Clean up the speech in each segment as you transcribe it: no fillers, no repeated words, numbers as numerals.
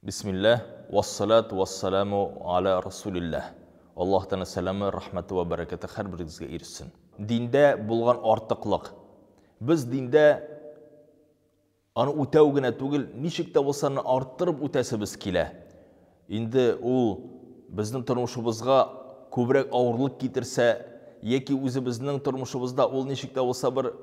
Бисмилләһ, вассалату вассаламу аля расулилләһ. Аллаһ Тәгаләнең сәламе, рәхмәте вә бәрәкәте һәрберегезгә ирешсен. Диндә булган артыклык. Без диндә аны үтәү генә түгел, ничек тә булса аны арттырып үтәсебез килә. Инде ул безнең тормышыбызга күбрәк авырлык китерсә, яки үзебезнең тормышыбызда ул ничек тә булса бер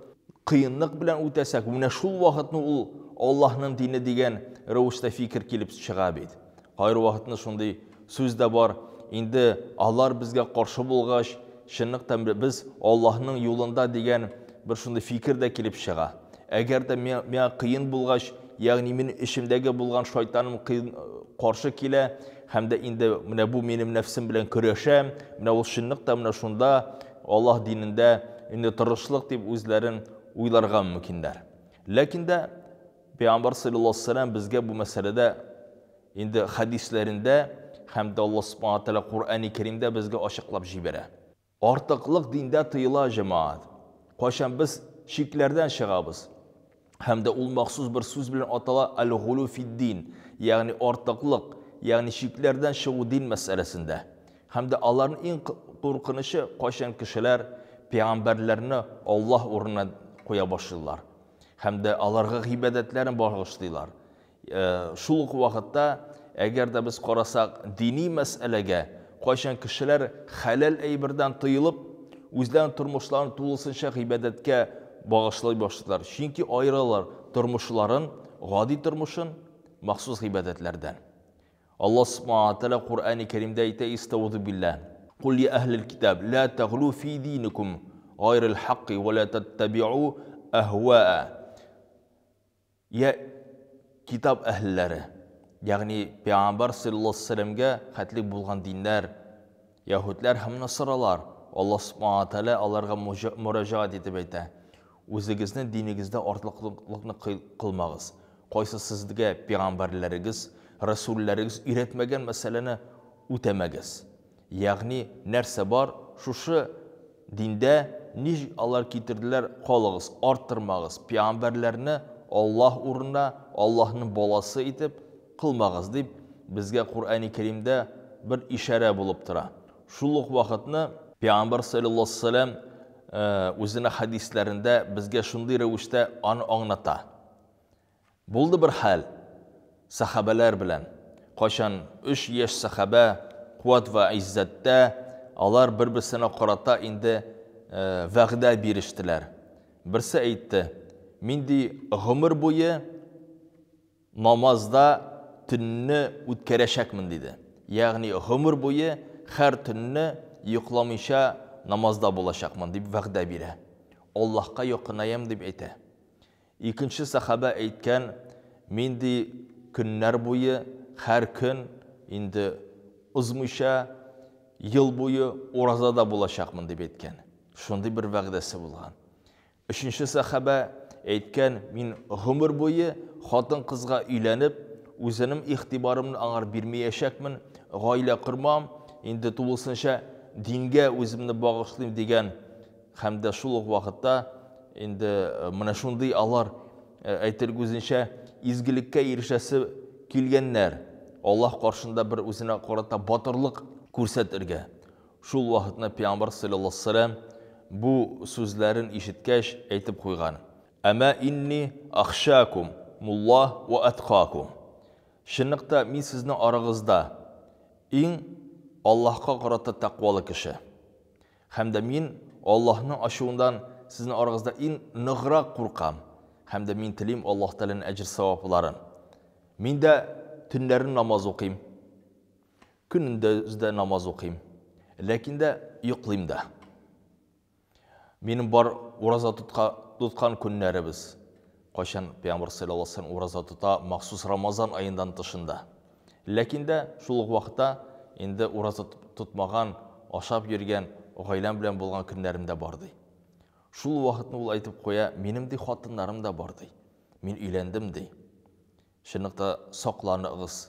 кыенлык белән үтәсәк, менә шул вакытны ул Аллаһның дине дигән рәвештә фикер килеп чыга бит. Кайбер вакытны шундый сүз дә бар, инде алар безгә каршы булгач, чынлыктан без Аллаһның юлында дигән бер шундый фикер дә килеп чыга. Әгәр дә миңа кыен булгач, ягъни минем эчемдәге булган шайтаным кыен каршы килә, һәм дә инде менә бу минем нәфсем белән көрәшә, менә ул чынлыкта менә шунда Аллаһ динендә инде тырышлык дип үзләрен уйларга мөмкиннәр. Ләкин дә Пәйгамбәр саллаллаһу алейһи ва сәлләм безгә бу мәсьәләдә инде хәдисләрендә һәм дә Аллаһ субхана тәгалә Коръәни Кәримдә безгә ачыклап җибәрә. Артыклык диндә тыела, җәмәгать. Кайчан без чикләрдән чыгабыз, һәм дә ул махсус бер сүз белән атала аль-гулу фид-дин, ягъни артыклык, ягъни чикләрдән чыгу дин мәсьәләсендә. Һәм дә аларның иң куркынычы, кайчан кешеләр пәйгамбәрләрне Аллаһ урынына куя башлыйлар. Һәм дә аларга гыйбадәтләрен багышлыйлар. Шул ук вакытта, әгәр дә без карасак дини мәсьәләгә, кайчан кешеләр хәләл әйбердән тыелып, үзләренең тормышларын тулысынча гыйбадәткә багышлый башлыйлар. Чөнки аералар тормышларын, гади тормышын махсус гыйбадәтләрдән. Аллаһ субхана тәгалә Коръәни Кәримдә әйтә, Истаузу билләһ. Кул я әһлел китаб, ла таглу фи диникум гайрил хакки ва ла таттабиу әһваа. Я китап әһелләре, ягъни Пәйгамбәр саллаллаһу алейһи вәсәлләмгә хәтлек булган диннәр, яһүдләр һәм насаралар, Аллаһ субхана тәгалә аларга мөрәҗәгать итеп әйтә: Үзегезнең динегездә артыклыкны кылмагыз. Кайсы сезгә пәйгамбәрләрегез, рәсүлләрегез өйрәтмәгән мәсьәләне үтәмәгез. Ягъни нәрсә бар, шушы диндә ничек алар китерделәр, калыгыз, арттырмагыз, пәйгамбәрләрне Аллаһ урынына, Аллаһның баласы итеп кылмагыз дип безгә Коръәни Кәримдә бер ишарә булып тора. Шул ук вакытны Пәйгамбәр саллаллаһу алейһи ва сәлләм үзенең хәдисләрендә безгә шундый рәвештә аны аңлата. Булды бер хәл сәхабәләр белән. Кайчан өч яшь сәхабә куәт вә иззәттә, алар бер-берсенә карата инде вәгъдә бирештеләр. Берсе әйтте, мин ди гомер буе намазда төнне үткәрәчәкмен, диде. Ягъни гомер буе һәр төнне йокламыйча намазда булачакмын, дип вәгъдә бирә. Аллаһка якынаям, дип әйтә. Икенче сәхабә әйткән, мин ди көннәр буе, һәр көн инде узмыйча, ел буе уразада булачакмын, дип әйткән. Шундый бер вәгъдәсе булган. Өченче сәхабә әйткән, мин гомер буе хатын-кызга өйләнеп, үзенең игътибарымны аңар бирмәячәкмен, гаилә кормам, инде тулысынча дингә үземне багышлыйм дигән. Һәм дә шул ук вакытта инде менә шундый алар әйтер үзенчә изгелеккә ирешәсе килгәннәр. Аллаһ каршында бер үзенә карата батырлык күрсәтергә. Шул вакытны Пәйгамбәр саллаллаһу алейһи вәсәлләм бу сүзләрен ишеткәч әйтеп куйган: Әмә инни ахшакум муллаһ ва аткакум. Чынлыкта мин сезнең арагызда иң Аллаһка карата тәкъвалы кеше. Һәм дә мин Аллаһның ачуындан сезнең арагызда иң ныграк куркам. Һәм дә мин телим Аллаһ Тәгаләнең әҗер-савапларын. Мин дә төннәрен намаз укыйм. Көнендә дә намаз укыйм. Ләкин дә йоклыйм да. Минем бар ураза тотка, тоткан көннәребез. Кайчан Пәйгамбәр саллаллаһу алейһи вәсәлләм ураза тота, махсус Рамазан аендан тышында. Ләкин дә шул ук вакытта инде ураза тотмаган, ашап йөргән, гаиләм белән булган көннәрем дә бар, ди. Шул вакытны ул әйтеп куя, минем ди хатыннарым да бар, ди. Мин өйләндем, ди. Чынлыкта сакланыгыз.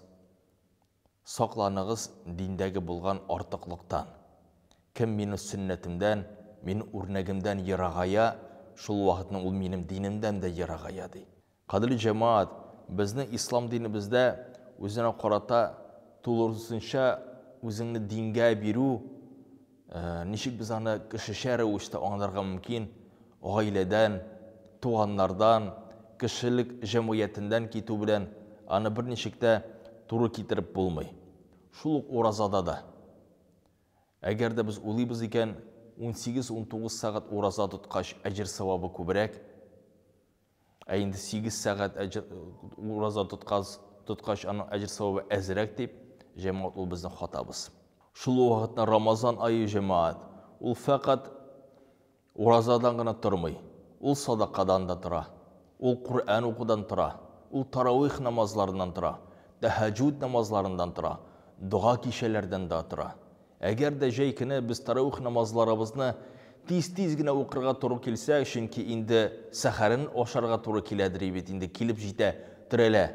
Сакланыгыз диндәге булган артыклыктан. Кем минем сөннәтемдән, минем үрнәгемдән ерагая, шул вакытны ул минем динемдән дә ерагая, ди. Кадерле җәмәгать, безнең ислам динебездә үзенә карата тулысынча үзеңне дингә бирү, ничек без аны кешечә рәвештә аңларга мөмкин, гаиләдән, туганнардан, кешелек җәмгыятеннән китү белән аны берничек тә туры китереп булмый. Шул ук уразада да. Әгәр дә без уйлыйбыз икән, 18-19 сәгать ураза тоткач, әҗер-савабы күбрәк, ә инде 8 сәгать әҗер ураза тоткач, тоткач аның әҗер-савабы әзрәк дип, җәмәгать, ул безнең хатабыз. Шул ук вакытта Рамазан ае, җәмәгать, ул фәкать уразадан гына тормый, ул садакадан да тора, ул Коръән укудан тора, ул таравих намазларыннан тора, тәһәҗүд намазларыннан тора, дога кичәләрдән дә тора. Әгәр дә җәй көне без таравих намазларыбызны тиз-тиз генә укырга туры килсә, чөнки инде сәхәрен ашарга туры киләдер бит, инде килеп җитә, терәлә.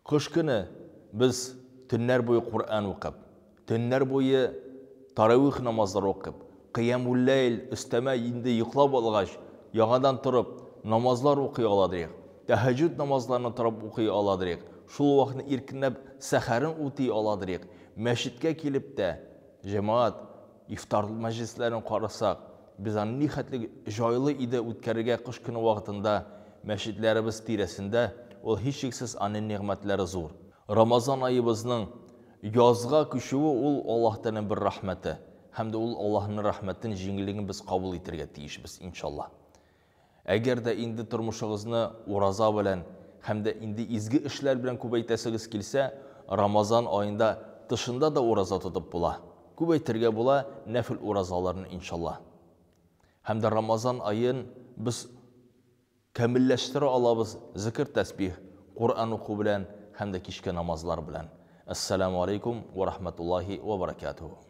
Кыш көне без төннәр буе Коръән укып, төннәр буе таравих намазлары укып, кыямулләйл өстәмә инде йоклап алгач, яңадан торып намазлар укый аладырык. Тәһәҗҗүд намазларны торып укый аладырык. Шул вакытны иркенләп сәхәрен үти аладырык. Мәчеткә килеп тә, җәмәгать, ифтар мәҗлесләрен карасак, без аны нихәтле җайлы иде үткәрергә кыш көне вакытында мәчетләребез тирәсендә, ул һичшиксез аның нигъмәтләре зур. Рамазан аебызның язга күчүе ул Аллаһ Тәгаләнең бер рәхмәте. Һәм дә ул Аллаһның рәхмәтен, җиңеллеген без кабул итәргә тиешбез, иншаллаһ. Әгәр дә инде тормышыгызны ураза белән һәм дә инде изге эшләр белән күбәйтәсегез килсә, Рамазан аенда тышында да ураза тотып була. Күбәйтергә була нәфел уразаларны, иншалла. Һәм дә Рамазан аен без камилләштерә алабыз зикр, тәсбих, Коръән уку белән һәм дә кичке намазлар белән. Әссәламу алейкум ва рахматуллахи ва баракатуху.